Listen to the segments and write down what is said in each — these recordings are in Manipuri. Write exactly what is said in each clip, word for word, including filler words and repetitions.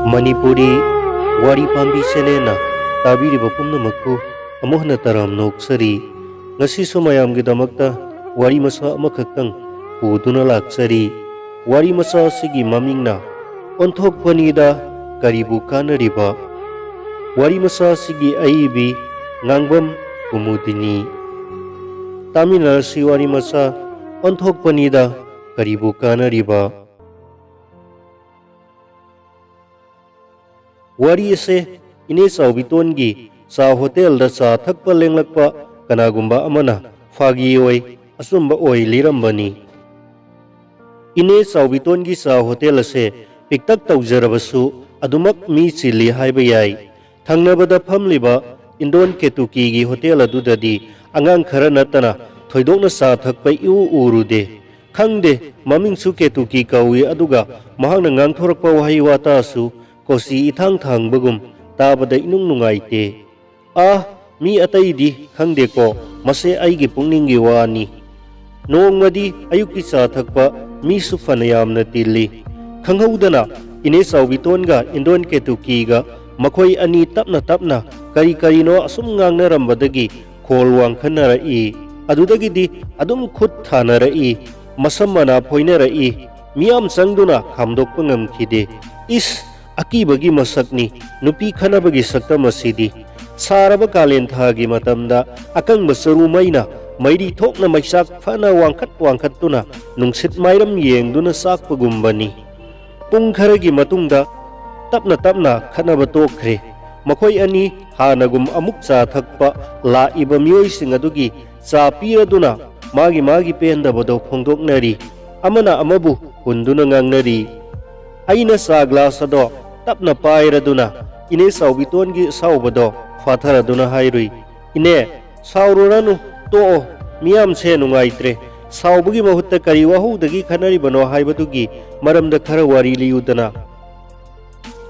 ꯃꯅꯤꯄꯨꯔꯤ ꯋꯥꯔꯤ ꯄꯥꯝꯕꯤ ꯆꯦꯅꯦꯜꯅ ꯇꯥꯕꯤꯔꯤꯕ ꯄꯨꯝꯅꯃꯛꯄꯨ ꯑꯃꯨꯛ ꯍꯟꯅ ꯇꯔꯥꯝꯅ ꯑꯣꯛꯆꯔꯤ꯫ ꯉꯁꯤꯁꯨ ꯃꯌꯥꯝꯒꯤꯗꯃꯛꯇ ꯋꯥꯔꯤ ꯃꯆꯥ ꯑꯃꯈꯛꯇꯪ ꯄꯨꯗꯨꯅ ꯂꯥꯛꯆꯔꯤ꯫ ꯋꯥꯔꯤ ꯃꯆꯥ ꯑꯁꯤꯒꯤ ꯃꯃꯤꯡꯅ ꯑꯣꯟꯊꯣꯛꯄꯅꯤꯗ ꯀꯔꯤꯕꯨ ꯀꯥꯟꯅꯔꯤꯕ꯫ ꯋꯥꯔꯤ ꯃꯆꯥ ꯑꯁꯤꯒꯤ ꯑꯏꯕꯤ ꯉꯥꯡꯕꯝ ꯀꯨꯃꯨꯗꯤꯅꯤ꯫ ꯇꯥꯃꯤꯟꯅꯔꯁꯤ ꯋꯥꯔꯤ ꯃꯆꯥ ꯑꯣꯟꯊꯣꯛꯄꯅꯤꯗ ꯀꯔꯤꯕꯨ ꯀꯥꯟꯅꯔꯤꯕ꯫ ꯋꯥꯔꯤ ꯑꯁꯦ ꯏꯅꯦ ꯆꯥꯎꯕꯤꯇꯣꯟꯒꯤ ꯆꯥ ꯍꯣꯇꯦꯜꯗ ꯆꯥ ꯊꯛꯄ ꯂꯦꯡꯂꯛꯄ ꯀꯅꯥꯒꯨꯝꯕ ꯑꯃꯅ ꯐꯥꯒꯤ ꯑꯣꯏ, ꯑꯆꯨꯝꯕ ꯑꯣꯏ ꯂꯤꯔꯝꯕꯅꯤ꯫ ꯏꯅꯦ ꯆꯥꯎꯕꯤꯇꯣꯟꯒꯤ ꯆꯥ ꯍꯣꯇꯦꯜ ꯑꯁꯦ ꯄꯤꯛꯇꯛ ꯇꯧꯖꯔꯕꯁꯨ ꯑꯗꯨꯃꯛ ꯃꯤ ꯆꯤꯜꯂꯤ ꯍꯥꯏꯕ ꯌꯥꯏ꯫ ꯊꯪꯅꯕꯗ ꯐꯝꯂꯤꯕ ꯏꯟꯗꯣꯟ ꯀꯦꯇꯨꯀꯤꯒꯤ ꯍꯣꯇꯦꯜ ꯑꯗꯨꯗꯗꯤ ꯑꯉꯥꯡ ꯈꯔ ꯅꯠꯇꯅ ꯊꯣꯏꯗꯣꯛꯅ ꯆꯥ ꯊꯛꯄ ꯏꯎ ꯎꯔꯨꯗꯦ꯫ ꯈꯪꯗꯦ, ꯃꯃꯤꯡꯁꯨ ꯀꯦꯇꯨꯀꯤ ꯀꯧꯏ, ꯑꯗꯨꯒ ꯃꯍꯥꯛꯅ ꯉꯥꯡꯊꯣꯔꯛꯄ ꯋꯥꯍꯩ ꯋꯥꯇꯥꯁꯨ ꯀꯣꯆꯤ ꯏꯊꯥꯡ ꯊꯥꯡꯕꯒꯨꯝ, ꯇꯥꯕꯗ ꯏꯅꯨꯡ ꯅꯨꯡꯉꯥꯏꯇꯦ꯫ ꯑꯥ, ꯃꯤ ꯑꯇꯩꯗꯤ ꯈꯪꯗꯦꯀꯣ, ꯃꯁꯦ ꯑꯩꯒꯤ ꯄꯨꯛꯅꯤꯡꯒꯤ ꯋꯥꯅꯤ꯫ ꯅꯣꯡꯃꯗꯤ ꯑꯌꯨꯛꯀꯤ ꯆꯥ ꯊꯛꯄ ꯃꯤꯁꯨ ꯐꯅ ꯌꯥꯝꯅ ꯇꯤꯜꯂꯤ꯫ ꯈꯪꯍꯧꯗꯅ ꯏꯅꯦ ꯆꯥꯎꯕꯤꯇꯣꯟꯒ ꯏꯟꯗꯣꯟ ꯀꯦꯇꯨꯀꯤꯒ ꯃꯈꯣꯏ ꯑꯅꯤ ꯇꯞꯅ ꯇꯞꯅ ꯀꯔꯤ ꯀꯔꯤꯅꯣ ꯑꯁꯨꯝ ꯉꯥꯡꯅꯔꯝꯕꯗꯒꯤ ꯈꯣꯜ ꯋꯥꯡꯈꯠꯅꯔꯛꯏ꯫ ꯑꯗꯨꯗꯒꯤꯗꯤ ꯑꯗꯨꯝ ꯈꯨꯠ ꯊꯥꯅꯔꯛꯏ, ꯃꯁꯝ ꯃꯅꯥ ꯐꯣꯏꯅꯔꯛꯏ꯫ ꯃꯤꯌꯥꯝ ꯆꯪꯗꯨꯅ ꯈꯥꯝꯗꯣꯛꯄ ꯉꯝꯈꯤꯗꯦ꯫ ꯏꯁ, ꯑꯀꯤꯕꯒꯤ ꯃꯁꯛꯅꯤ ꯅꯨꯄꯤ ꯈꯠꯅꯕꯒꯤ ꯁꯛꯇꯝ ꯑꯁꯤꯗꯤ꯫ ꯁꯥꯔꯕ ꯀꯥꯂꯦꯟ ꯊꯥꯒꯤ ꯃꯇꯝꯗ ꯑꯀꯪꯕ ꯆꯔꯨ ꯃꯩꯅ ꯃꯩꯔꯤ ꯊꯣꯛꯅ ꯃꯩꯆꯥꯛ ꯐꯅ ꯋꯥꯡꯈꯠ ꯋꯥꯡꯈꯠꯇꯨꯅ ꯅꯨꯡꯁꯤꯠ ꯃꯥꯏꯔꯝ ꯌꯦꯡꯗꯨꯅ ꯆꯥꯛꯄꯒꯨꯝꯕꯅꯤ꯫ ꯄꯨꯡ ꯈꯔꯒꯤ ꯃꯇꯨꯡꯗ ꯇꯞꯅ ꯇꯞꯅ ꯈꯠꯅꯕ ꯇꯣꯛꯈ꯭ꯔꯦ꯫ ꯃꯈꯣꯏ ꯑꯅꯤ ꯍꯥꯟꯅꯒꯨꯝ ꯑꯃꯨꯛ ꯆꯥ ꯊꯛꯄ ꯂꯥꯛꯏꯕ ꯃꯤꯑꯣꯏꯁꯤꯡ ꯑꯗꯨꯒꯤ ꯆꯥ ꯄꯤꯔꯗꯨꯅ ꯃꯥꯒꯤ ꯃꯥꯒꯤ ꯄꯦꯟꯗꯕꯗꯣ ꯐꯣꯡꯗꯣꯛꯅꯔꯤ꯫ ꯑꯃꯅ ꯑꯃꯕꯨ ꯍꯨꯟꯗꯨꯅ ꯉꯥꯡꯅꯔꯤ꯫ ꯑꯩꯅ ꯆꯥ ꯒ꯭ꯂꯥꯁ ꯑꯗꯣ ꯇꯞꯅ ꯄꯥꯏꯔꯗꯨꯅ ꯏꯅꯦ ꯆꯥꯎꯕꯤꯇꯣꯟꯒꯤ ꯑꯁꯥꯎꯕꯗꯣ ꯐꯥꯊꯔꯗꯨꯅ ꯍꯥꯏꯔꯨꯏ, "ꯏꯅꯦ, ꯁꯥꯎꯔꯨꯔꯅꯨ, ꯇꯣꯛꯑꯣ, ꯃꯤꯌꯥꯝꯁꯦ ꯅꯨꯡꯉꯥꯏꯇ꯭ꯔꯦ꯫ ꯁꯥꯎꯕꯒꯤ ꯃꯍꯨꯠꯇ ꯀꯔꯤ ꯋꯥꯍꯧꯗꯒꯤ ꯈꯠꯅꯔꯤꯕꯅꯣ ꯍꯥꯏꯕꯗꯨꯒꯤ ꯃꯔꯝꯗ ꯈꯔ ꯋꯥꯔꯤ ꯂꯤꯌꯨꯗꯅ꯫"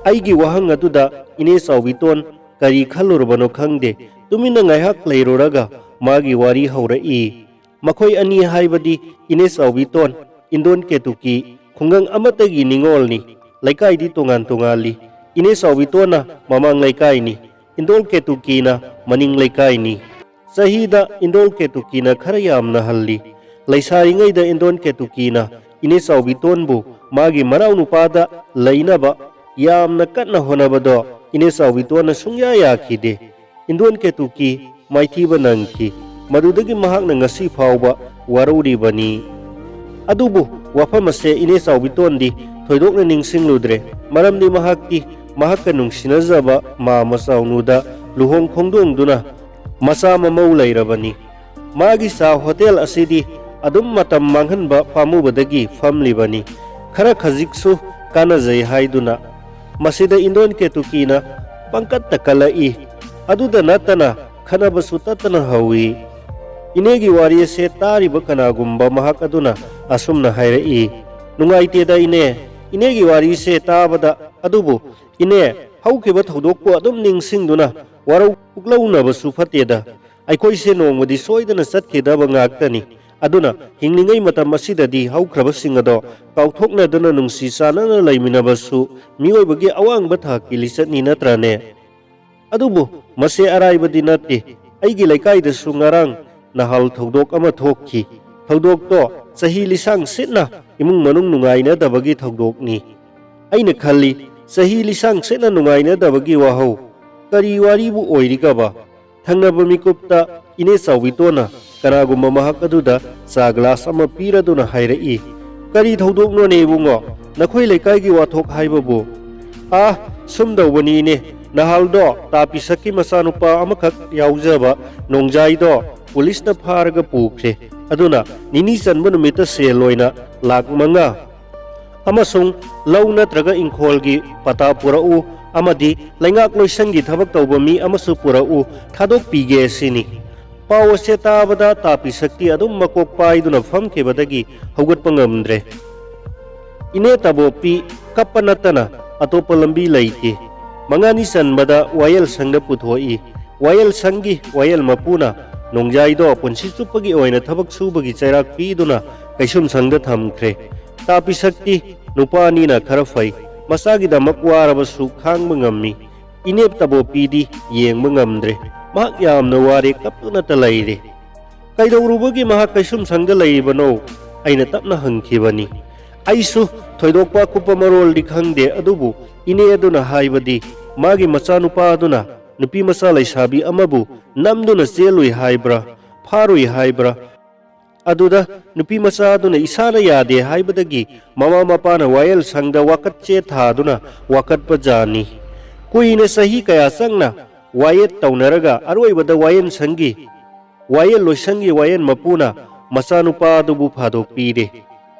ꯑꯩꯒꯤ ꯋꯥꯍꯪ ꯑꯗꯨꯗ ꯏꯅꯦ ꯆꯥꯎꯕꯤꯇꯣꯟ ꯀꯔꯤ ꯈꯜꯂꯨꯔꯕꯅꯣ ꯈꯪꯗꯦ, ꯇꯨꯃꯤꯟꯅ ꯉꯥꯏꯍꯥꯛ ꯂꯩꯔꯨꯔꯒ ꯃꯥꯒꯤ ꯋꯥꯔꯤ ꯍꯧꯔꯛꯏ꯫ ꯃꯈꯣꯏ ꯑꯅꯤ ꯍꯥꯏꯕꯗꯤ ꯏꯅꯦ ꯆꯥꯎꯕꯤꯇꯣꯟ, ꯏꯟꯗꯣꯟ ꯀꯦꯇꯨꯀꯤ, ꯈꯨꯡꯒꯪ ꯑꯃꯠꯇꯒꯤ ꯅꯤꯉꯣꯜꯅꯤ꯫ ꯂꯩꯀꯥꯏꯗꯤ ꯇꯣꯉꯥꯟ ꯇꯣꯉꯥꯜꯂꯤ꯫ ꯏꯅꯦ ꯆꯥꯎꯕꯤꯇꯣꯟꯅ ꯃꯃꯥꯡ ꯂꯩꯀꯥꯏꯅꯤ, ꯏꯟꯗꯣꯜ ꯀꯦꯇꯨꯀꯤꯅ ꯃꯅꯤꯡ ꯂꯩꯀꯥꯏꯅꯤ꯫ ꯆꯍꯤꯗ ꯏꯟꯗꯣꯜ ꯀꯦꯇꯨꯀꯤꯅ ꯈꯔ ꯌꯥꯝꯅ ꯍꯜꯂꯤ꯫ ꯂꯩꯁꯥꯔꯤꯉꯩꯗ ꯏꯟꯗꯣꯜ ꯀꯦꯇꯨꯀꯤꯅ ꯏꯅꯦ ꯆꯥꯎꯕꯤꯇꯣꯟꯕꯨ ꯃꯥꯒꯤ ꯃꯅꯥꯎ ꯅꯨꯄꯥꯗ ꯂꯩꯅꯕ ꯌꯥꯝꯅ ꯀꯟꯅ ꯍꯣꯠꯅꯕꯗꯣ ꯏꯅꯦ ꯆꯥꯎꯕꯤꯇꯣꯟꯅ ꯁꯨꯡꯌꯥ ꯌꯥꯈꯤꯗꯦ꯫ ꯏꯟꯗꯣꯟ ꯀꯦꯇꯨꯀꯤ ꯃꯥꯏꯊꯤꯕ ꯅꯪꯈꯤ꯫ ꯃꯗꯨꯗꯒꯤ ꯃꯍꯥꯛꯅ ꯉꯁꯤ ꯐꯥꯎꯕ ꯋꯥꯔꯧꯔꯤꯕꯅꯤ꯫ ꯑꯗꯨꯕꯨ ꯋꯥꯐꯝ ꯑꯁꯦ ꯏꯅꯦ ꯆꯥꯎꯕꯤꯇꯣꯟꯗꯤ ꯊꯣꯏꯗꯣꯛꯅ ꯅꯤꯡꯁꯤꯡꯂꯨꯗ꯭ꯔꯦ, ꯃꯔꯝꯗꯤ ꯃꯍꯥꯛꯇꯤ ꯃꯍꯥꯛꯀ ꯅꯨꯡꯁꯤꯅꯖꯕ ꯃꯥ ꯃꯆꯥꯎꯅꯨꯗ ꯂꯨꯍꯣꯡ ꯈꯣꯡꯗꯣꯡꯗꯨꯅ ꯃꯆꯥ ꯃꯃꯧ ꯂꯩꯔꯕꯅꯤ꯫ ꯃꯥꯒꯤ ꯆꯥ ꯍꯣꯇꯦꯜ ꯑꯁꯤꯗꯤ ꯑꯗꯨꯝ ꯃꯇꯝ ꯃꯥꯡꯍꯟꯕ ꯄꯥꯝꯃꯨꯕꯗꯒꯤ ꯐꯝꯂꯤꯕꯅꯤ꯫ ꯈꯔ ꯈꯖꯤꯛꯁꯨ ꯀꯥꯟꯅꯖꯩ ꯍꯥꯏꯗꯨꯅ꯫ ꯃꯁꯤꯗ ꯏꯟꯗꯣꯟ ꯀꯦꯇꯨꯀꯤꯅ ꯄꯪꯀꯠꯇ ꯀꯜꯂꯛꯏ꯫ ꯑꯗꯨꯗ ꯅꯠꯇꯅ ꯈꯠꯅꯕꯁꯨ ꯇꯠꯇꯅ ꯍꯧꯏ꯫ ꯏꯅꯦꯒꯤ ꯋꯥꯔꯤ ꯑꯁꯦ ꯇꯥꯔꯤꯕ ꯀꯅꯥꯒꯨꯝꯕ ꯃꯍꯥꯛ ꯑꯗꯨꯅ ꯑꯁꯨꯝꯅ ꯍꯥꯏꯔꯛꯏ, "ꯅꯨꯡꯉꯥꯏꯇꯦꯗ ꯏꯅꯦ, ꯏꯅꯦꯒꯤ ꯋꯥꯔꯤꯁꯦ ꯇꯥꯕꯗ꯫ ꯑꯗꯨꯕꯨ ꯏꯅꯦ, ꯍꯧꯈꯤꯕ ꯊꯧꯗꯣꯛꯄꯨ ꯑꯗꯨꯝ ꯅꯤꯡꯁꯤꯡꯗꯨꯅ ꯋꯥꯔꯧ ꯄꯨꯛꯂꯧꯅꯕꯁꯨ ꯐꯠꯇꯦꯗ꯫ ꯑꯩꯈꯣꯏꯁꯦ ꯅꯣꯡꯃꯗꯤ ꯁꯣꯏꯗꯅ ꯆꯠꯈꯤꯗꯕ ꯉꯥꯛꯇꯅꯤ꯫ ꯑꯗꯨꯅ ꯍꯤꯡꯂꯤꯉꯩ ꯃꯇꯝ ꯑꯁꯤꯗꯗꯤ ꯍꯧꯈ꯭ꯔꯕꯁꯤꯡ ꯑꯗꯣ ꯀꯥꯎꯊꯣꯛꯅꯗꯨꯅ ꯅꯨꯡꯁꯤ ꯆꯥꯟꯅꯅ ꯂꯩꯃꯤꯟꯅꯕꯁꯨ ꯃꯤꯑꯣꯏꯕꯒꯤ ꯑꯋꯥꯡꯕ ꯊꯥꯛꯀꯤ ꯂꯤꯆꯠꯅꯤ ꯅꯠꯇ꯭ꯔꯅꯦ? ꯑꯗꯨꯕꯨ ꯃꯁꯤ ꯑꯔꯥꯏꯕꯗꯤ ꯅꯠꯇꯦ꯫ ꯑꯩꯒꯤ ꯂꯩꯀꯥꯏꯗꯁꯨ ꯉꯔꯥꯡ ꯅꯍꯥꯜ ꯊꯧꯗꯣꯛ ꯑꯃ ꯊꯣꯛꯈꯤ꯫ ꯊꯧꯗꯣꯛꯇꯣ ꯆꯍꯤ ꯂꯤꯁꯥꯡ ꯁꯤꯠꯅ ꯏꯃꯨꯡ ꯃꯅꯨꯡ ꯅꯨꯡꯉꯥꯏꯅꯗꯕꯒꯤ ꯊꯧꯗꯣꯛꯅꯤ꯫ ꯑꯩꯅ ꯈꯜꯂꯤ, ꯆꯍꯤ ꯂꯤꯁꯥꯡ ꯁꯤꯠꯅ ꯅꯨꯡꯉꯥꯏꯅꯗꯕꯒꯤ ꯋꯥꯍꯧ ꯀꯔꯤ ꯋꯥꯔꯤꯕꯨ ꯑꯣꯏꯔꯤꯒꯕ?" ꯊꯪꯅꯕ ꯃꯤꯀꯨꯞꯇ ꯏꯅꯦ ꯆꯥꯎꯕꯤꯇꯣꯟꯅ ꯀꯅꯥꯒꯨꯝꯕ ꯃꯍꯥꯛ ꯑꯗꯨꯗ ꯆꯥ ꯒ꯭ꯂꯥꯁ ꯑꯃ ꯄꯤꯔꯗꯨꯅ ꯍꯥꯏꯔꯛꯏ, "ꯀꯔꯤ ꯊꯧꯗꯣꯛꯅꯣꯅꯦ ꯏꯕꯨꯡꯉꯣ? ꯅꯈꯣꯏ ꯂꯩꯀꯥꯏꯒꯤ ꯋꯥꯊꯣꯛ ꯍꯥꯏꯕꯕꯨ?" "ꯑꯥ, ꯁꯨꯝ ꯇꯧꯕꯅꯤꯅꯦ, ꯅꯍꯥꯜꯗꯣ ꯇꯥ ꯄꯤꯁꯛꯀꯤ ꯃꯆꯥꯅꯨꯄꯥ ꯑꯃꯈꯛ ꯌꯥꯎꯖꯕ ꯅꯣꯡꯖꯥꯏꯗꯣ ꯄꯨꯂꯤꯁꯅ ꯐꯥꯔꯒ ꯄꯨꯈ꯭ꯔꯦ꯫ ꯑꯗꯨꯅ ꯅꯤꯅꯤ ꯆꯟꯕ ꯅꯨꯃꯤꯠꯇ ꯁꯦꯜ ꯑꯣꯏꯅ ꯂꯥꯛ ꯃꯉꯥ ꯑꯃꯁꯨꯡ ꯂꯧ ꯅꯠꯇ꯭ꯔꯒ ꯏꯪꯈꯣꯜꯒꯤ ꯄꯇꯥ ꯄꯨꯔꯛꯎ ꯑꯃꯗꯤ ꯂꯩꯉꯥꯛ ꯂꯣꯏꯁꯪꯒꯤ ꯊꯕꯛ ꯇꯧꯕ ꯃꯤ ꯑꯃꯁꯨ ꯄꯨꯔꯛꯎ, ꯊꯥꯗꯣꯛꯄꯤꯒꯦ ꯁꯤꯅꯤ꯫" ꯄꯥꯎ ꯑꯁꯦ ꯇꯥꯕꯗ ꯇꯥ ꯄꯤꯁꯛꯇꯤ ꯑꯗꯨꯝ ꯃꯀꯣꯛ ꯄꯥꯏꯗꯨꯅ ꯐꯝꯈꯤꯕꯗꯒꯤ ꯍꯧꯒꯠꯄ ꯉꯝꯗ꯭ꯔꯦ꯫ ꯏꯅꯦ ꯇꯕꯣꯞꯄꯤ ꯀꯞꯄ ꯅꯠꯇꯅ ꯑꯇꯣꯞꯄ ꯂꯝꯕꯤ ꯂꯩꯇꯦ꯫ ꯃꯉꯥꯅꯤ ꯆꯟꯕꯗ ꯋꯥꯌꯦꯜ ꯁꯪꯗ ꯄꯨꯊꯣꯛꯏ꯫ ꯋꯥꯌꯦꯜ ꯁꯪꯒꯤ ꯋꯥꯌꯦꯜ ꯃꯄꯨꯅ ꯅꯣꯡꯖꯥꯏꯗꯣ ꯄꯨꯟꯁꯤ ꯆꯨꯞꯄꯒꯤ ꯑꯣꯏꯅ ꯊꯕꯛ ꯁꯨꯕꯒꯤ ꯆꯩꯔꯥꯛ ꯄꯤꯗꯨꯅ ꯀꯩꯁꯨꯝꯁꯪꯗ ꯊꯝꯈ꯭ꯔꯦ꯫ ꯇꯥ ꯄꯤꯁꯛꯇꯤ ꯅꯨꯄꯥꯅꯤꯅ ꯈꯔ ꯐꯩ꯫ ꯃꯆꯥꯒꯤꯗꯃꯛ ꯋꯥꯔꯕꯁꯨ ꯈꯥꯡꯕ ꯉꯝꯃꯤ꯫ ꯏꯅꯦ ꯇꯕꯣꯄꯤꯗꯤ ꯌꯦꯡꯕ ꯉꯝꯗ꯭ꯔꯦ꯫ ꯃꯍꯥꯛ ꯌꯥꯝꯅ ꯋꯥꯔꯦ, ꯀꯞꯇꯨꯅꯇ ꯂꯩꯔꯦ꯫ ꯀꯩꯗꯧꯔꯨꯕꯒꯤ ꯃꯍꯥꯛ ꯀꯩꯁꯨꯝꯁꯪꯗ ꯂꯩꯔꯤꯕꯅꯣ? ꯑꯩꯅ ꯇꯞꯅ ꯍꯪꯈꯤꯕꯅꯤ꯫ ꯑꯩꯁꯨ ꯊꯣꯏꯗꯣꯛꯄ ꯑꯀꯨꯞꯄ ꯃꯔꯣꯜꯗꯤ ꯈꯪꯗꯦ, ꯑꯗꯨꯕꯨ ꯏꯅꯦ ꯑꯗꯨꯅ ꯍꯥꯏꯕꯗꯤ ꯃꯥꯒꯤ ꯃꯆꯥꯅꯨꯄꯥ ꯑꯗꯨꯅ ꯅꯨꯄꯤ ꯃꯆꯥ ꯂꯩꯁꯥꯕꯤ ꯑꯃꯕꯨ ꯅꯝꯗꯨꯅ ꯆꯦꯜꯂꯨꯏ ꯍꯥꯏꯕ꯭ꯔꯥ, ꯐꯥꯔꯨꯏ ꯍꯥꯏꯕ꯭ꯔꯥ, ꯑꯗꯨꯗ ꯅꯨꯄꯤ ꯃꯆꯥ ꯑꯗꯨꯅ ꯏꯁꯥꯅ ꯌꯥꯗꯦ ꯍꯥꯏꯕꯗꯒꯤ ꯃꯃꯥ ꯃꯄꯥꯅ ꯋꯥꯌꯦꯜ ꯁꯪꯗ ꯋꯥꯀꯠ ꯆꯦ ꯊꯥꯗꯨꯅ ꯋꯥꯀꯠꯄ ꯖꯥꯠꯅꯤ꯫ ꯀꯨꯏꯅ ꯆꯍꯤ ꯀꯌꯥ ꯆꯪꯅ ꯋꯥꯌꯦꯠ ꯇꯧꯅꯔꯒ ꯑꯔꯣꯏꯕꯗ ꯋꯥꯌꯦꯜ ꯁꯪꯒꯤ, ꯋꯥꯌꯦꯜ ꯂꯣꯏꯁꯪꯒꯤ ꯋꯥꯌꯦꯜ ꯃꯄꯨꯅ ꯃꯆꯥꯅꯨꯄꯥ ꯑꯗꯨꯕꯨ ꯐꯥꯗꯣꯛꯄꯤꯔꯦ꯫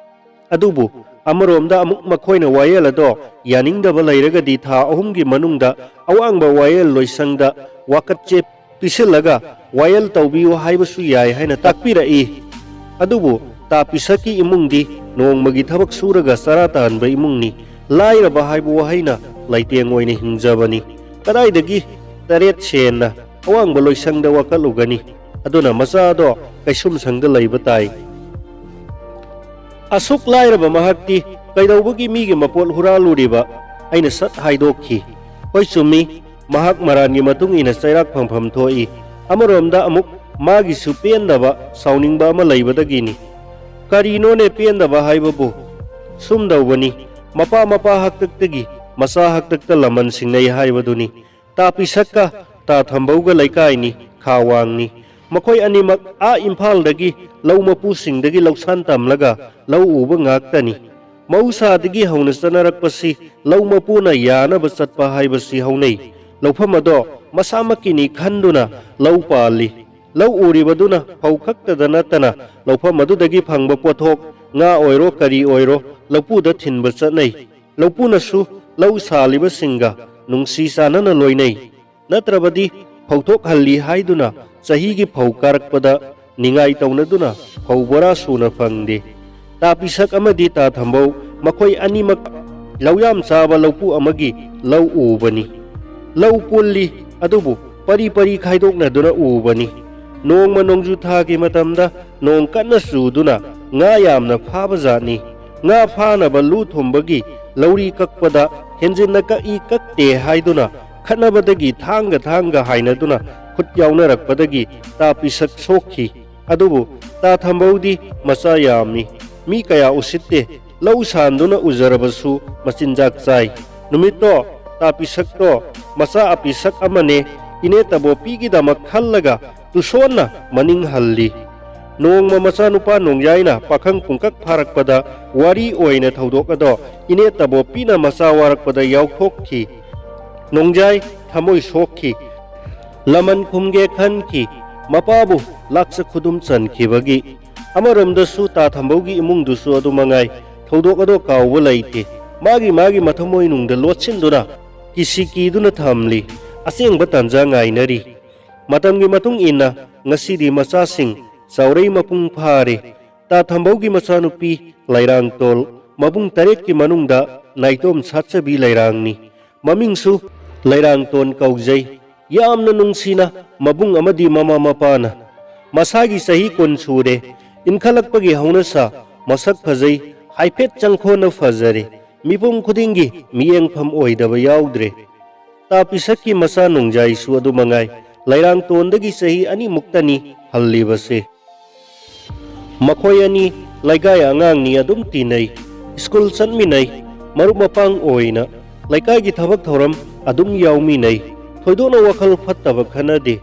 ꯑꯗꯨꯕꯨ ꯑꯃꯔꯣꯝꯗ ꯑꯃꯨꯛ ꯃꯈꯣꯏꯅ ꯋꯥꯌꯦꯜ ꯑꯗꯣ ꯌꯥꯅꯤꯡꯗꯕ ꯂꯩꯔꯒꯗꯤ ꯊꯥ ꯑꯍꯨꯝꯒꯤ ꯃꯅꯨꯡꯗ ꯑꯋꯥꯡꯕ ꯋꯥꯌꯦꯜ ꯂꯣꯏꯁꯪꯗ ꯋꯥꯀꯠ ꯆꯦ ꯄꯤꯁꯤꯜꯂꯒ ꯋꯥꯌꯦꯜ ꯇꯧꯕꯤꯌꯨ ꯍꯥꯏꯕꯁꯨ ꯌꯥꯏ ꯍꯥꯏꯅ ꯇꯥꯛꯄꯤꯔꯛꯏ꯫ ꯑꯗꯨꯕꯨ ꯇꯥ ꯄꯤꯁꯛꯀꯤ ꯏꯃꯨꯡꯗꯤ ꯅꯣꯡꯃꯒꯤ ꯊꯕꯛ ꯁꯨꯔꯒ ꯆꯔꯥ ꯇꯥꯟꯕ ꯏꯃꯨꯡꯅꯤ꯫ ꯂꯥꯏꯔꯕ ꯍꯥꯏꯕ ꯋꯥꯍꯩꯅ ꯂꯩꯇꯦꯡ ꯑꯣꯏꯅ ꯍꯤꯡꯖꯕꯅꯤ꯫ ꯀꯗꯥꯏꯗꯒꯤ ꯇꯔꯦꯠ ꯁꯦꯟꯅ ꯑꯋꯥꯡꯕ ꯂꯣꯏꯁꯪꯗ ꯋꯥꯀꯠꯂꯨꯒꯅꯤ? ꯑꯗꯨꯅ ꯃꯆꯥꯗꯣ ꯀꯩꯁꯨꯝꯁꯪꯗ ꯂꯩꯕ ꯇꯥꯏ꯫ ꯑꯁꯨꯛ ꯂꯥꯏꯔꯕ ꯃꯍꯥꯛꯇꯤ ꯀꯩꯗꯧꯕꯒꯤ ꯃꯤꯒꯤ ꯃꯄꯣꯠ ꯍꯨꯔꯥꯜꯂꯨꯔꯤꯕ? ꯑꯩꯅ ꯁꯠ ꯍꯥꯏꯗꯣꯛꯈꯤ꯫ ꯍꯣꯏ, ꯆꯨꯝꯃꯤ, ꯃꯍꯥꯛ ꯃꯔꯥꯟꯒꯤ ꯃꯇꯨꯡ ꯏꯟꯅ ꯆꯩꯔꯥꯛ ꯐꯪꯐꯝ ꯊꯣꯛꯏ꯫ ꯑꯃꯔꯣꯝꯗ ꯑꯃꯨꯛ ꯃꯥꯒꯤꯁꯨ ꯄꯦꯟꯗꯕ, ꯁꯥꯎꯅꯤꯡꯕ ꯑꯃ ꯂꯩꯕꯗꯒꯤꯅꯤ꯫ ꯀꯔꯤꯅꯣꯅꯦ ꯄꯦꯟꯗꯕ ꯍꯥꯏꯕꯕꯨ? ꯁꯨꯝꯗꯧꯕꯅꯤ, ꯃꯄꯥ ꯃꯄꯥ ꯍꯥꯛꯇꯛꯇꯒꯤ ꯃꯆꯥ ꯍꯥꯛꯇꯛꯇ ꯂꯃꯟ ꯁꯤꯡꯅꯩ ꯍꯥꯏꯕꯗꯨꯅꯤ꯫ ꯇꯥ ꯄꯤꯁꯛꯀ ꯇꯥ ꯊꯝꯕꯧꯒ ꯂꯩꯀꯥꯏꯅꯤ, ꯈꯥ ꯋꯥꯡꯅꯤ꯫ ꯃꯈꯣꯏ ꯑꯅꯤꯃꯛ ꯑꯥ ꯏꯝꯐꯥꯜꯗꯒꯤ ꯂꯧ ꯃꯄꯨꯁꯤꯡꯗꯒꯤ ꯂꯧꯁꯥꯟ ꯇꯝꯂꯒ ꯂꯧ ꯎꯕ ꯉꯥꯛꯇꯅꯤ꯫ ꯃꯍꯧꯁꯥꯗꯒꯤ ꯍꯧꯅ ꯆꯠꯅꯔꯛꯄꯁꯤ ꯂꯧ ꯃꯄꯨꯅ ꯌꯥꯅꯕ ꯆꯠꯄ ꯍꯥꯏꯕꯁꯤ ꯍꯧꯅꯩ꯫ ꯂꯧꯐꯝ ꯑꯗꯣ ꯃꯁꯥꯃꯛꯀꯤꯅꯤ ꯈꯟꯗꯨꯅ ꯂꯧ ꯄꯥꯜꯂꯤ꯫ ꯂꯧ ꯎꯔꯤꯕꯗꯨꯅ ꯐꯧ ꯈꯛꯇꯗ ꯅꯠꯇꯅ ꯂꯧꯐꯝ ꯑꯗꯨꯗꯒꯤ ꯐꯪꯕ ꯄꯣꯠꯊꯣꯛ, ꯉꯥ ꯑꯣꯏꯔꯣ ꯀꯔꯤ ꯑꯣꯏꯔꯣ, ꯂꯧꯄꯨꯗ ꯊꯤꯟꯕ ꯆꯠꯅꯩ꯫ ꯂꯧꯄꯨꯅꯁꯨ ꯂꯧ ꯁꯥꯜꯂꯤꯕꯁꯤꯡꯒ ꯅꯨꯡꯁꯤ ꯆꯥꯟꯅꯅ ꯂꯣꯏꯅꯩ꯫ ꯅꯠꯇ꯭ꯔꯕꯗꯤ ꯐꯧꯊꯣꯛꯍꯜꯂꯤ ꯍꯥꯏꯗꯨꯅ ꯆꯍꯤꯒꯤ ꯐꯧ ꯀꯥꯔꯛꯄꯗ ꯅꯤꯡꯉꯥꯏ ꯇꯧꯅꯗꯨꯅ ꯐꯧ ꯕꯣꯔꯥ ꯁꯨꯅ ꯐꯪꯗꯦ꯫ ꯇꯥ ꯄꯤꯁꯛ ꯑꯃꯗꯤ ꯇꯥ ꯊꯝꯕꯧ ꯃꯈꯣꯏ ꯑꯅꯤꯃꯛ ꯂꯧ ꯌꯥꯝ ꯆꯥꯕ ꯂꯧꯄꯨ ꯑꯃꯒꯤ ꯂꯧ ꯎꯕꯅꯤ꯫ ꯂꯧ ꯄꯨꯜꯂꯤ, ꯑꯗꯨꯕꯨ ꯄꯔꯤ ꯄꯔꯤ ꯈꯥꯏꯗꯣꯛꯅꯗꯨꯅ ꯎꯕꯅꯤ꯫ ꯅꯣꯡꯃ ꯅꯣꯡꯖꯨ ꯊꯥꯒꯤ ꯃꯇꯝꯗ ꯅꯣꯡ ꯀꯟꯅ ꯆꯨꯗꯨꯅ ꯉꯥ ꯌꯥꯝꯅ ꯐꯥꯕ ꯖꯥꯠꯅꯤ꯫ ꯉꯥ ꯐꯥꯅꯕ ꯂꯨ ꯊꯨꯝꯕꯒꯤ ꯂꯧꯔꯤ ꯀꯛꯄꯗ ꯍꯦꯟꯖꯤꯟꯅ ꯀꯛꯏ ꯀꯛꯇꯦ ꯍꯥꯏꯗꯨꯅ ꯈꯠꯅꯕꯗꯒꯤ ꯊꯥꯡꯒ ꯊꯥꯡꯒ ꯍꯥꯏꯅꯗꯨꯅ ꯈꯨꯠ ꯌꯥꯎꯅꯔꯛꯄꯗꯒꯤ ꯇꯥ ꯄꯤꯁꯛ ꯁꯣꯛꯈꯤ꯫ ꯑꯗꯨꯕꯨ ꯇꯥ ꯊꯝꯕꯧꯗꯤ ꯃꯆꯥ ꯌꯥꯝꯃꯤ꯫ ꯃꯤ ꯀꯌꯥ ꯎꯁꯤꯠꯇꯦ꯫ ꯂꯧ ꯁꯥꯟꯗꯨꯅ ꯎꯖꯔꯕꯁꯨ ꯃꯆꯤꯟꯖꯥꯛ ꯆꯥꯏ꯫ ꯅꯨꯃꯤꯠꯇꯣ ꯇꯥ ꯄꯤꯁꯛꯇꯣ ꯃꯆꯥ ꯑꯄꯤꯁꯛ ꯑꯃꯅꯦ꯫ ꯏꯅꯦ ꯇꯕꯣꯄꯤꯒꯤꯗꯃꯛ ꯈꯜꯂꯒ ꯇꯨꯁꯣꯟꯅ ꯃꯅꯤꯡ ꯍꯜꯂꯤ꯫ ꯅꯣꯡꯃ ꯃꯆꯥꯅꯨꯄꯥ ꯅꯣꯡꯌꯥꯏꯅ ꯄꯥꯈꯪ ꯄꯨꯡꯀꯛ ꯐꯥꯔꯛꯄꯗ ꯋꯥꯔꯤ ꯑꯣꯏꯅ ꯊꯧꯗꯣꯛ ꯑꯗꯣ ꯏꯅꯦ ꯇꯕꯣꯄꯤꯅ ꯃꯆꯥ ꯋꯥꯔꯛꯄꯗ ꯌꯥꯎꯊꯣꯛꯈꯤ꯫ ꯅꯣꯡꯖꯥꯏ ꯊꯃꯣꯏ ꯁꯣꯛꯈꯤ꯫ ꯂꯃꯟ ꯈꯨꯝꯒꯦ ꯈꯟꯈꯤ꯫ ꯃꯄꯥꯕꯨ ꯂꯥꯛꯆ ꯈꯨꯗꯨꯝ ꯆꯟꯈꯤꯕꯒꯤ꯫ ꯑꯃꯔꯣꯝꯗꯁꯨ ꯇꯥ ꯊꯝꯕꯧꯒꯤ ꯏꯃꯨꯡꯗꯨꯁꯨ ꯑꯗꯨ ꯃꯉꯥꯏ꯫ ꯊꯧꯗꯣꯛ ꯑꯗꯣ ꯀꯥꯎꯕ ꯂꯩꯇꯦ꯫ ꯃꯥꯒꯤ ꯃꯥꯒꯤ ꯃꯊꯃꯣꯏꯅꯨꯡꯗ ꯂꯣꯠꯁꯤꯟꯗꯨꯅ ꯀꯤꯁꯤ ꯀꯤꯗꯨꯅ ꯊꯝꯂꯤ꯫ ꯑꯁꯦꯡꯕ ꯇꯥꯟꯖꯥ ꯉꯥꯏꯅꯔꯤ꯫ ꯃꯇꯝꯒꯤ ꯃꯇꯨꯡ ꯏꯟꯅ ꯉꯁꯤꯗꯤ ꯃꯆꯥꯁꯤꯡ ꯆꯥꯎꯔꯩ ꯃꯄꯨꯡ ꯐꯥꯔꯦ꯫ ꯇꯥ ꯊꯝꯕꯧꯒꯤ ꯃꯆꯥꯅꯨꯄꯤ ꯂꯩꯔꯥꯡꯇꯣꯜ ꯃꯕꯨꯡ ꯇꯔꯦꯠꯀꯤ ꯃꯅꯨꯡꯗ ꯅꯥꯏꯇꯣꯝ ꯁꯥꯠꯆꯕꯤ ꯂꯩꯔꯥꯡꯅꯤ꯫ ꯃꯃꯤꯡꯁꯨ ꯂꯩꯔꯥꯡꯇꯣꯟ ꯀꯧꯖꯩ꯫ ꯌꯥꯝꯅ ꯅꯨꯡꯁꯤꯅ ꯃꯕꯨꯡ ꯑꯃꯗꯤ ꯃꯃꯥ ꯃꯄꯥꯅ꯫ ꯃꯁꯥꯒꯤ ꯆꯍꯤ ꯀꯨꯟ ꯁꯨꯔꯦ꯫ ꯏꯟꯈꯠꯂꯛꯄꯒꯤ ꯍꯧꯅꯁꯥ, ꯃꯁꯛ ꯐꯖꯩ, ꯍꯥꯏꯐꯦꯠ ꯆꯪꯈꯣꯟꯅ ꯐꯖꯔꯦ꯫ ꯃꯤꯄꯨꯝ ꯈꯨꯗꯤꯡꯒꯤ ꯃꯤꯠꯌꯦꯡꯐꯝ ꯑꯣꯏꯗꯕ ꯌꯥꯎꯗ꯭ꯔꯦ꯫ ꯇꯥ ꯄꯤꯁꯛꯀꯤ ꯃꯆꯥ ꯅꯣꯡꯖꯥꯏꯁꯨ ꯑꯗꯨ ꯃꯉꯥꯏ꯫ ꯂꯩꯔꯥꯡꯇꯣꯟꯗꯒꯤ ꯆꯍꯤ ꯑꯅꯤꯃꯨꯛꯇꯅꯤ ꯍꯜꯂꯤꯕꯁꯦ꯫ ꯃꯈꯣꯏ ꯑꯅꯤ ꯂꯩꯀꯥꯏ ꯑꯉꯥꯡꯅꯤ, ꯑꯗꯨꯝ ꯇꯤꯟꯅꯩ, ꯁ꯭ꯀꯨꯜ ꯆꯠꯃꯤꯟꯅꯩ, ꯃꯔꯨꯞ ꯃꯄꯥꯡ ꯑꯣꯏꯅ ꯂꯩꯀꯥꯏꯒꯤ ꯊꯕꯛ ꯊꯧꯔꯝ ꯑꯗꯨꯝ ꯌꯥꯎꯃꯤꯟꯅꯩ꯫ ꯊꯣꯏꯗꯣꯛꯅ ꯋꯥꯈꯜ ꯐꯠꯇꯕ ꯈꯟꯅꯗꯦ꯫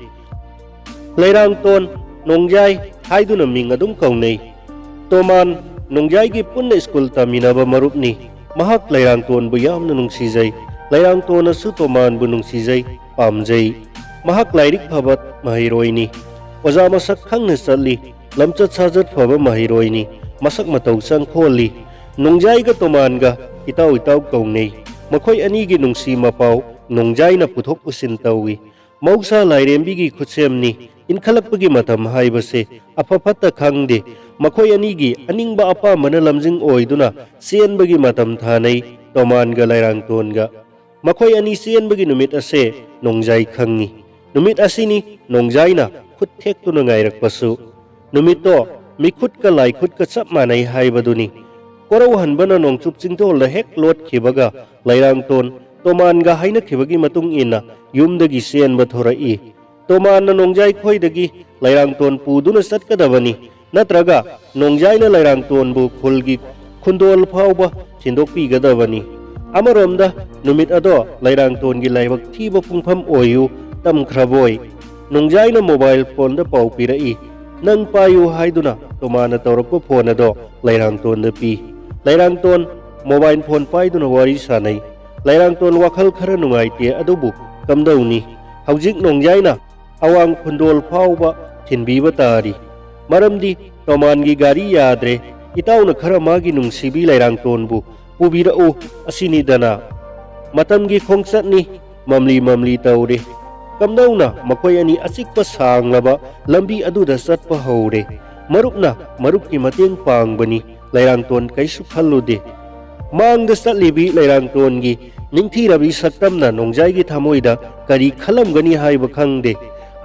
ꯂꯩꯔꯥꯡꯇꯣꯟ, ꯅꯣꯡꯖꯥꯏ ꯍꯥꯏꯗꯨꯅ ꯃꯤꯡ ꯑꯗꯨꯝ ꯀꯧꯅꯩ꯫ ꯇꯣꯃꯥꯟ, ꯅꯣꯡꯖꯥꯏꯒꯤ ꯄꯨꯟꯅ ꯁ꯭ꯀꯨꯜ ꯇꯝꯃꯤꯟꯅꯕ ꯃꯔꯨꯞꯅꯤ꯫ ꯃꯍꯥꯛ ꯂꯩꯔꯥꯡꯇꯣꯟꯕꯨ ꯌꯥꯝꯅ ꯅꯨꯡꯁꯤꯖꯩ꯫ ꯂꯩꯔꯥꯡꯇꯣꯟꯅꯁꯨ ꯇꯣꯃꯥꯟꯕꯨ ꯅꯨꯡꯁꯤꯖꯩ, ꯄꯥꯝꯖꯩ꯫ ꯃꯍꯥꯛ ꯂꯥꯏꯔꯤꯛ ꯐꯕ ꯃꯍꯩꯔꯣꯏꯅꯤ꯫ ꯑꯣꯖꯥ ꯃꯁꯛ ꯈꯪꯅ ꯆꯠꯂꯤ꯫ ꯂꯝꯆꯠ ꯁꯥꯖꯠ ꯐꯕ ꯃꯍꯩꯔꯣꯏꯅꯤ꯫ ꯃꯁꯛ ꯃꯇꯧ ꯆꯪꯈꯣꯜꯂꯤ꯫ ꯅꯣꯡꯖꯥꯏꯒ ꯇꯣꯃꯥꯟꯒ ꯏꯇꯥꯎ ꯏꯇꯥꯎ ꯀꯧꯅꯩ꯫ ꯃꯈꯣꯏ ꯑꯅꯤꯒꯤ ꯅꯨꯡꯁꯤ ꯃꯄꯥꯎ ꯅꯣꯡꯖꯥꯏꯅ ꯄꯨꯊꯣꯛ ꯄꯨꯁꯤꯟ ꯇꯧꯏ꯫ ꯃꯍꯧꯁꯥ ꯂꯥꯏꯔꯦꯝꯕꯤꯒꯤ ꯈꯨꯠꯁꯦꯝꯅꯤ꯫ ꯏꯟꯈꯠꯂꯛꯄꯒꯤ ꯃꯇꯝ ꯍꯥꯏꯕꯁꯦ ꯑꯐ ꯐꯠꯇ ꯈꯪꯗꯦ꯫ ꯃꯈꯣꯏ ꯑꯅꯤꯒꯤ ꯑꯅꯤꯡꯕ ꯑꯄꯥꯝꯕꯅ ꯂꯝꯖꯤꯡ ꯑꯣꯏꯗꯨꯅ ꯆꯦꯟꯕꯒꯤ ꯃꯇꯝ ꯊꯥꯅꯩ ꯇꯣꯃꯥꯟꯒ ꯂꯩꯔꯥꯡꯇꯣꯟꯒ꯫ ꯃꯈꯣꯏ ꯑꯅꯤ ꯆꯦꯟꯕꯒꯤ ꯅꯨꯃꯤꯠ ꯑꯁꯦ ꯅꯣꯡꯖꯥꯏ ꯈꯪꯉꯤ꯫ ꯅꯨꯃꯤꯠ ꯑꯁꯤꯅꯤ ꯅꯣꯡꯖꯥꯏꯅ ꯈꯨꯠ ꯊꯦꯛꯇꯨꯅ ꯉꯥꯏꯔꯛꯄꯁꯨ꯫ ꯅꯨꯃꯤꯠꯇꯣ ꯃꯤꯈꯨꯠꯀ ꯂꯥꯏꯈꯨꯠꯀ ꯆꯞ ꯃꯥꯟꯅꯩ ꯍꯥꯏꯕꯗꯨꯅꯤ꯫ ꯀꯣꯔꯧꯍꯟꯕꯅ ꯅꯣꯡꯆꯨꯞ ꯆꯤꯡꯗꯣꯜꯗ ꯍꯦꯛ ꯂꯣꯠꯈꯤꯕꯒ ꯂꯩꯔꯥꯡꯇꯣꯟ ꯇꯣꯃꯥꯟꯒ ꯍꯥꯏꯅꯈꯤꯕꯒꯤ ꯃꯇꯨꯡ ꯏꯟꯅ ꯌꯨꯝꯗꯒꯤ ꯆꯦꯟꯕ ꯊꯣꯔꯛꯏ꯫ ꯇꯣꯃꯥꯟꯅ ꯅꯣꯡꯖꯥꯏ ꯈꯣꯏꯗꯒꯤ ꯂꯩꯔꯥꯡꯇꯣꯟ ꯄꯨꯗꯨꯅ ꯆꯠꯀꯗꯕꯅꯤ, ꯅꯠꯇ꯭ꯔꯒ ꯅꯣꯡꯖꯥꯏꯅ ꯂꯩꯔꯥꯡꯇꯣꯟꯕꯨ ꯈꯨꯜꯒꯤ ꯈꯨꯟꯗꯣꯜ ꯐꯥꯎꯕ ꯊꯤꯟꯗꯣꯛꯄꯤꯒꯗꯕꯅꯤ꯫ ꯑꯃꯔꯣꯝꯗ ꯅꯨꯃꯤꯠ ꯑꯗꯣ ꯂꯩꯔꯥꯡꯇꯣꯟꯒꯤ ꯂꯥꯏꯕꯛ ꯊꯤꯕ ꯄꯨꯡꯐꯝ ꯑꯣꯏꯌꯨ ꯇꯝꯈ꯭ꯔꯕꯣꯏ꯫ ꯅꯣꯡꯖꯥꯏꯅ ꯃꯣꯕꯥꯏꯜ ꯐꯣꯟꯗ ꯄꯥꯎ ꯄꯤꯔꯛꯏ꯫ "ꯅꯪ ꯄꯥꯏꯌꯨ" ꯍꯥꯏꯗꯨꯅ ꯇꯣꯃꯥꯟꯅ ꯇꯧꯔꯛꯄ ꯐꯣꯟ ꯑꯗꯣ ꯂꯩꯔꯥꯡꯇꯣꯟꯗ ꯄꯤ꯫ ꯂꯩꯔꯥꯡꯇꯣꯟ ꯃꯣꯕꯥꯏꯜ ꯐꯣꯟ ꯄꯥꯏꯗꯨꯅ ꯋꯥꯔꯤ ꯁꯥꯟꯅꯩ꯫ ꯂꯩꯔꯥꯡꯇꯣꯟ ꯋꯥꯈꯜ ꯈꯔ ꯅꯨꯡꯉꯥꯏꯇꯦ, ꯑꯗꯨꯕꯨ ꯀꯝꯗꯧꯅꯤ? ꯍꯧꯖꯤꯛ ꯅꯣꯡꯖꯥꯏꯅ ꯑꯋꯥꯡ ꯈꯨꯟꯗꯣꯜ ꯐꯥꯎꯕ ꯊꯤꯟꯕꯤꯕ ꯇꯥꯔꯤ꯫ ꯃꯔꯝꯗꯤ ꯇꯣꯃꯥꯟꯒꯤ ꯒꯥꯔꯤ ꯌꯥꯗ꯭ꯔꯦ꯫ ꯏꯇꯥꯎꯅ ꯈꯔ ꯃꯥꯒꯤ ꯅꯨꯡꯁꯤꯕꯤ ꯂꯩꯔꯥꯡꯇꯣꯟꯕꯨ ꯄꯨꯕꯤꯔꯛꯎ ꯑꯁꯤꯅꯤꯗꯅ꯫ ꯃꯇꯝꯒꯤ ꯈꯣꯡꯆꯠꯅꯤ, ꯃꯝꯂꯤ ꯃꯝꯂꯤ ꯇꯧꯔꯦ꯫ ꯀꯝꯗꯧꯅ ꯃꯈꯣꯏ ꯑꯅꯤ ꯑꯆꯤꯛꯄ ꯁꯥꯡꯂꯕ ꯂꯝꯕꯤ ꯑꯗꯨꯗ ꯆꯠꯄ ꯍꯧꯔꯦ꯫ ꯃꯔꯨꯞꯅ ꯃꯔꯨꯞꯀꯤ ꯃꯇꯦꯡ ꯄꯥꯡꯕꯅꯤ꯫ ꯂꯩꯔꯥꯡꯇꯣꯟ ꯀꯩꯁꯨ ꯈꯜꯂꯨꯗꯦ꯫ ꯃꯥꯡꯗ ꯆꯠꯂꯤꯕꯤ ꯂꯩꯔꯥꯡꯇꯣꯟꯒꯤ ꯅꯤꯡꯊꯤꯔꯕꯤ ꯁꯛꯇꯝꯅ ꯅꯣꯡꯖꯥꯏꯒꯤ ꯊꯃꯣꯏꯗ ꯀꯔꯤ ꯈꯜꯂꯝꯒꯅꯤ ꯍꯥꯏꯕ ꯈꯪꯗꯦ꯫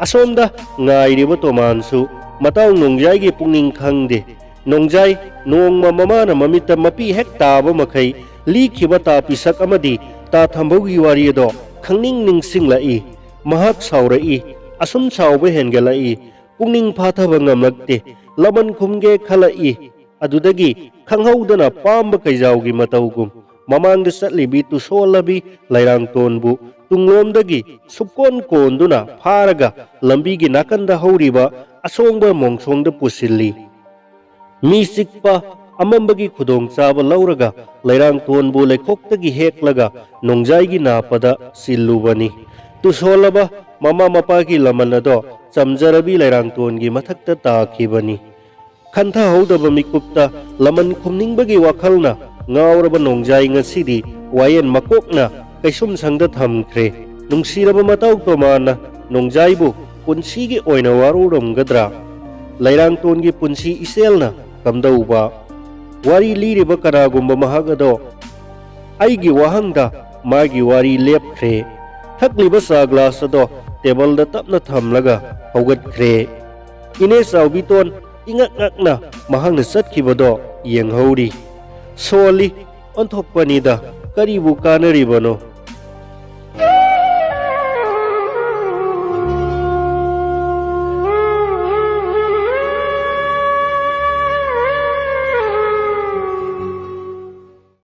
ꯑꯁꯣꯝꯗ ꯉꯥꯏꯔꯤꯕ ꯇꯣꯃꯥꯟꯁꯨ ꯃꯇꯥꯎ ꯅꯣꯡꯖꯥꯏꯒꯤ ꯄꯨꯛꯅꯤꯡ ꯈꯪꯗꯦ꯫ ꯅꯣꯡꯖꯥꯏ ꯅꯣꯡꯃ ꯃꯃꯥꯅ ꯃꯃꯤꯠꯇ ꯃꯄꯤ ꯍꯦꯛ ꯇꯥꯕ ꯃꯈꯩ ꯂꯤꯈꯤꯕ ꯇꯥ ꯄꯤꯁꯛ ꯑꯃꯗꯤ ꯇꯥ ꯊꯝꯕꯧꯒꯤ ꯋꯥꯔꯤ ꯑꯗꯣ ꯈꯪꯅꯤꯡ ꯅꯤꯡꯁꯤꯡꯂꯛꯏ꯫ ꯃꯍꯥꯛ ꯁꯥꯎꯔꯛꯏ꯫ ꯑꯁꯨꯝ ꯁꯥꯎꯕ ꯍꯦꯟꯒꯠꯂꯛꯏ꯫ ꯄꯨꯛꯅꯤꯡ ꯐꯥꯊꯕ ꯉꯝꯂꯛꯇꯦ꯫ ꯂꯃꯟ ꯈꯨꯝꯒꯦ ꯈꯜꯂꯛꯏ꯫ ꯑꯗꯨꯗꯒꯤ ꯈꯪꯍꯧꯗꯅ ꯄꯥꯝꯕ ꯀꯩꯖꯥꯎꯒꯤ ꯃꯇꯧꯒꯨꯝ ꯃꯃꯥꯡꯗ ꯆꯠꯂꯤꯕꯤ ꯇꯨꯁꯣꯜꯂꯕꯤ ꯂꯩꯔꯥꯡꯇꯣꯟꯕꯨ ꯇꯨꯡꯂꯣꯝꯗꯒꯤ ꯁꯨꯛꯀꯣꯟ ꯀꯣꯟꯗꯨꯅ ꯐꯥꯔꯒ ꯂꯝꯕꯤꯒꯤ ꯅꯥꯀꯟꯗ ꯍꯧꯔꯤꯕ ꯑꯁꯣꯡꯕ ꯃꯣꯡꯁꯣꯡꯗ ꯄꯨꯁꯤꯜꯂꯤ꯫ ꯃꯤ ꯆꯤꯛꯄ ꯑꯃꯝꯕꯒꯤ ꯈꯨꯗꯣꯡꯆꯥꯕ ꯂꯧꯔꯒ ꯂꯩꯔꯥꯡꯇꯣꯟꯕꯨ ꯂꯩꯈꯣꯛꯇꯒꯤ ꯍꯦꯛꯂꯒ ꯅꯣꯡꯖꯥꯏꯒꯤ ꯅꯥꯞꯄꯗ ꯁꯤꯜꯂꯨꯕꯅꯤ꯫ ꯇꯨꯁꯣꯜꯂꯕ ꯃꯃꯥ ꯃꯄꯥꯒꯤ ꯂꯃꯟ ꯑꯗꯣ ꯆꯝꯖꯔꯕꯤ ꯂꯩꯔꯥꯡꯇꯣꯟꯒꯤ ꯃꯊꯛꯇ ꯇꯥꯈꯤꯕꯅꯤ꯫ ꯈꯟꯊꯍꯧꯗꯕ ꯃꯤꯀꯨꯞꯇ ꯂꯃꯟ ꯈꯨꯝꯅꯤꯡꯕꯒꯤ ꯋꯥꯈꯜꯅ ꯉꯥꯎꯔꯕ ꯅꯣꯡꯖꯥꯏ ꯉꯁꯤꯗꯤ ꯋꯥꯌꯦꯜ ꯃꯀꯣꯛꯅ ꯀꯩꯁꯨꯝꯁꯪꯗ ꯊꯝꯈ꯭ꯔꯦ꯫ ꯅꯨꯡꯁꯤꯔꯕ ꯃꯇꯥꯎ ꯇꯣꯃꯥꯟꯅ ꯅꯣꯡꯖꯥꯏꯕꯨ ꯄꯨꯟꯁꯤꯒꯤ ꯑꯣꯏꯅ ꯋꯥꯔꯧꯔꯝꯒꯗ꯭ꯔꯥ? ꯂꯩꯔꯥꯡꯇꯣꯟꯒꯤ ꯄꯨꯟꯁꯤ ꯏꯆꯦꯜꯅ ꯀꯝꯗꯧꯕ? ꯋꯥꯔꯤ ꯂꯤꯔꯤꯕ ꯀꯅꯥꯒꯨꯝꯕ ꯃꯍꯥꯛ ꯑꯗꯣ ꯑꯩꯒꯤ ꯋꯥꯍꯪꯗ ꯃꯥꯒꯤ ꯋꯥꯔꯤ ꯂꯦꯞꯈ꯭ꯔꯦ꯫ ꯊꯛꯂꯤꯕ ꯆꯥ ꯒ꯭ꯂꯥꯁ ꯑꯗꯣ ꯇꯦꯕꯜꯗ ꯇꯞꯅ ꯊꯝꯂꯒ ꯍꯧꯒꯠꯈ꯭ꯔꯦ꯫ ꯏꯅꯦ ꯆꯥꯎꯕꯤꯇꯣꯟ ꯏꯉꯛ ꯉꯛꯅ ꯃꯍꯥꯛꯅ ꯆꯠꯈꯤꯕꯗꯣ ꯌꯦꯡꯍꯧꯔꯤ꯫ ꯁꯣꯜꯂꯤ꯫ ꯑꯣꯟꯊꯣꯛꯄꯅꯤꯗ, ꯀꯔꯤꯕꯨ ꯀꯥꯟꯅꯔꯤꯕꯅꯣ?